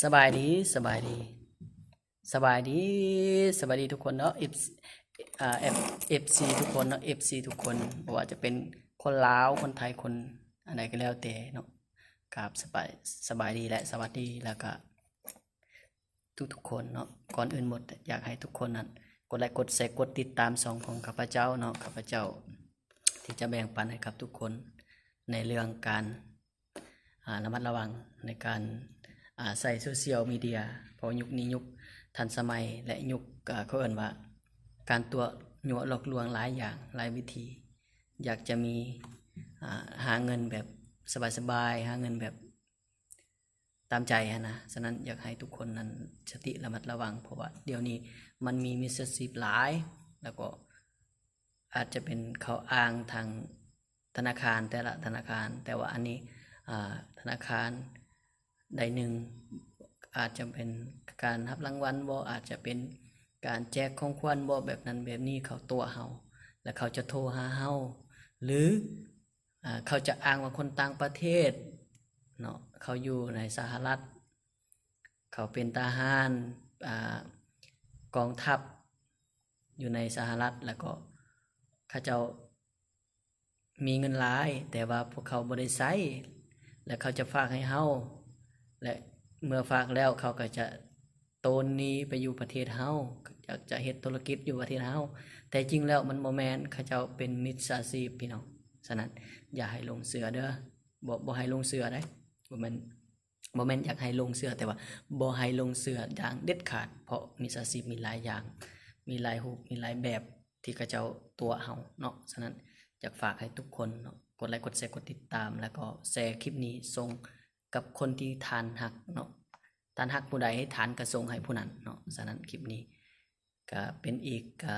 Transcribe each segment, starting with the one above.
ສະບາຍດີ ສະບາຍດີ ສະບາຍດີ ສະບາຍດີທຸກຄົນເນາະ ເອັຟ ອ່າ ເອັຟ ເອັຟຊີ ທຸກຄົນເນາະ ເອັຟຊີ ທຸກຄົນ ບໍ່ວ່າຈະເປັນຄົນລາວ ຄົນໄທ ຄົນອັນໃດກໍແລ້ວແຕ່ເນາະ ກາບສະບາຍ ສະບາຍດີ ແລະ ສະຫວັດດີ ແລ້ວກະທຸກໆຄົນເນາະ. ກ່ອນອື່ນໝົດ ຢາກໃຫ້ທຸກຄົນນັ້ນກົດໄລກ໌ ກົດແຊ ກົດຕິດຕາມຊ່ອງຂອງຂ້າພະເຈົ້າເນາະ. ຂ້າພະເຈົ້າທີ່ຈະແບ່ງປັນໃຫ້ກັບທຸກຄົນໃນເລື່ອງການ ອ່າ ລະມັດລະວັງໃນການ ອ່າ ໃຊ້ໂຊຊຽວມີເດຍ ເພາະຍຸກນີ້ຍຸກທັນສະໄໝ ແລະ ຍຸກ ອ່າ ເຂົາເອີ້ນວ່າການຕົວະຍົວະຫຼອກລວງຫຼາຍຢ່າງ ຫຼາຍວິທີ ຢາກຈະມີ ອ່າ ຫາເງິນແບບສະບາຍໆ ຫາເງິນແບບຕາມໃຈຫັ້ນນະ. ສະນັ້ນຢາກໃຫ້ທຸກຄົນນັ້ນສະຕິລະມັດລະວັງ ເພາະວ່າດຽວນີ້ມັນມີມິດສາຊີບຫຼາຍ ແລ້ວກໍອາດຈະເປັນເຂົາອ້າງທາງ ທະນາຄານ ແຕ່ລະທະນາຄານ ແຕ່ວ່າອັນນີ້ ອ່າ ທະນາຄານໃດໜຶ່ງ ອາດຈະເປັນການຮັບລາງວັນບໍ ອາດຈະເປັນການແຈກຂອງຂວັນບໍ ແບບນັ້ນແບບນີ້ ເຂົາຕົວະເຮົາ ແລ້ວເຂົາຈະໂທຫາເຮົາ ຫຼື ອ່າ ເຂົາຈະອ້າງວ່າຄົນຕ່າງປະເທດເນາະ ເຂົາຢູ່ໃນສະຫະລັດ ເຂົາເປັນທະຫານ ອ່າ ກອງທັບ ຢູ່ໃນສະຫະລັດ ແລ້ວກໍເຂົາເຈົ້າມີເງິນຫຼາຍ ແຕ່ວ່າພວກເຂົາບໍ່ໄດ້ໃຊ້ ແລະ ເຂົາຈະຝາກໃຫ້ເຮົາ ແລະ ເມື່ອຝາກແລ້ວເຂົາກໍຈະໂຕນໜີໄປຢູ່ປະເທດເຮົາ ຢາກຈະເຮັດທຸລະກິດຢູ່ປະເທດເຮົາ. ແຕ່ຈິງແລ້ວມັນບໍ່ແມ່ນ ເຂົາເຈົ້າເປັນມິດສາຊີບ ພີ່ນ້ອງ. ສະນັ້ນຢ່າໃຫ້ຫຼົງເຊື່ອເດີ ບໍ່ ບໍ່ໃຫ້ຫຼົງເຊື່ອເດ້ ບໍ່ແມ່ນ ບໍ່ແມ່ນຢາກໃຫ້ຫຼົງເຊື່ອ ແຕ່ວ່າບໍ່ໃຫ້ຫຼົງເຊື່ອຢ່າງເດັດຂາດ ເພາະມິດສາຊີບມີຫຼາຍຢ່າງ ມີຫຼາຍຮູບ ມີຫຼາຍແບບທີ່ເຂົາເຈົ້າຕົວະເຮົາເນາະ. ສະນັ້ນຢາກຝາກໃຫ້ທຸກຄົນເນາະ ກົດໄລກ໌ ກົດແຊ ກົດຕິດຕາມ ແລ້ວກໍແຊຄລິບນີ້ສົ່ງກັບຄົນທີ່ທ່ານຮັກເນາະ ທ່ານຮັກຜູ້ໃດ ທ່ານກໍສົ່ງໃຫ້ຜູ້ນັ້ນເນາະ. ສະນັ້ນຄລິບນີ້ກໍເປັນອີກ ກະ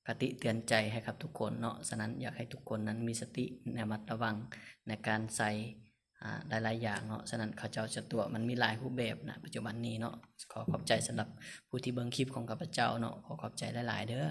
ຄະຕິເຕືອນໃຈໃຫ້ກັບທຸກຄົນເນາະ. ສະນັ້ນຢາກໃຫ້ທຸກຄົນນັ້ນມີສະຕິລະມັດລະວັງໃນການໃຊ້ ອ່າ ຫຼາຍໆຢ່າງເນາະ. ສະນັ້ນເຂົາເຈົ້າຈະຕົວະ ມັນມີຫຼາຍຮູບແບບນະ ປັດຈຸບັນນີ້ເນາະ. ຂໍຂອບໃຈສຳລັບຜູ້ທີ່ເບິ່ງຄລິບຂອງຂ້າພະເຈົ້າເນາະ ຂໍຂອບໃຈຫຼາຍໆເດີ.